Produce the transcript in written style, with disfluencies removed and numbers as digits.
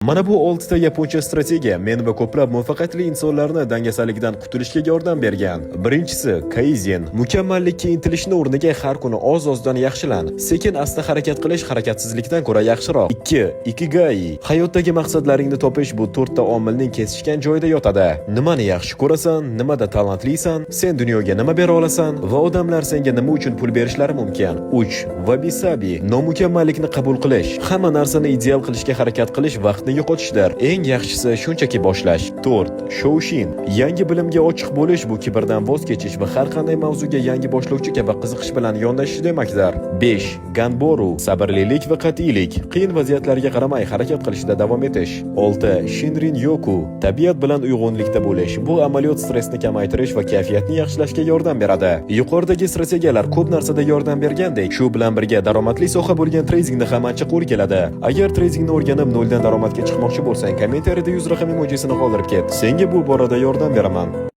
Mana bu oltita yaponcha strategiya men va ko'plab muvaffaqiyatli insonlarni dangasalikdan qutulishga yordam bergan. Birinchisi, kaizen. Mukammallikka intilishni o'rniga har kuni oz-ozdan yaxshilan. Sekin asta harakat qilish harakatsizlikdan ko'ra yaxshiroq. 2. Ikigai. Hayotdagi maqsadlaringni topish bu to'rtta omilning kesishgan joyida yotadi. Nimani yaxshi ko'rasan, nimada talantlisan, sen dunyoga nima bera olasan va odamlar senga nima uchun pul berishlari mumkin. 3. Wabi-sabi. Nomukammallikni qabul qilish. Hamma narsani ideal qilishga harakat qilish vaqtni yo'qotishdir. Eng yaxshisi shunchaki boshlash. 4. Shoshin. Yangi bilimga ochiq bo'lish bu kibrdan voz kechish va har qanday mavzuga yangi boshlovchi kabi qiziqish bilan yondashish demakdir. 5. Ganboru. Sabrlilik va qat'iylik. Qiyin vaziyatlarga qaramay harakat qilishda davom etish. 6. Shinrin Yoku. Tabiat bilan uyg'unlikda bo'lish. Bu amaliyot stressni kamaytirish va kayfiyatni yaxshilashga yordam beradi. Yuqoridagi strategiyalar ko'p narsada yordam bergandek, shu bilan birga daromadli soha bo'lgan tradingni ham ancha qo'l keladi. Agar tradingni o'rganib noldan daromadga chiqmoqchi bo'lsang, kommentariyada 100 raqam emojisini qoldirib ket. Senga bu borada yordam beraman.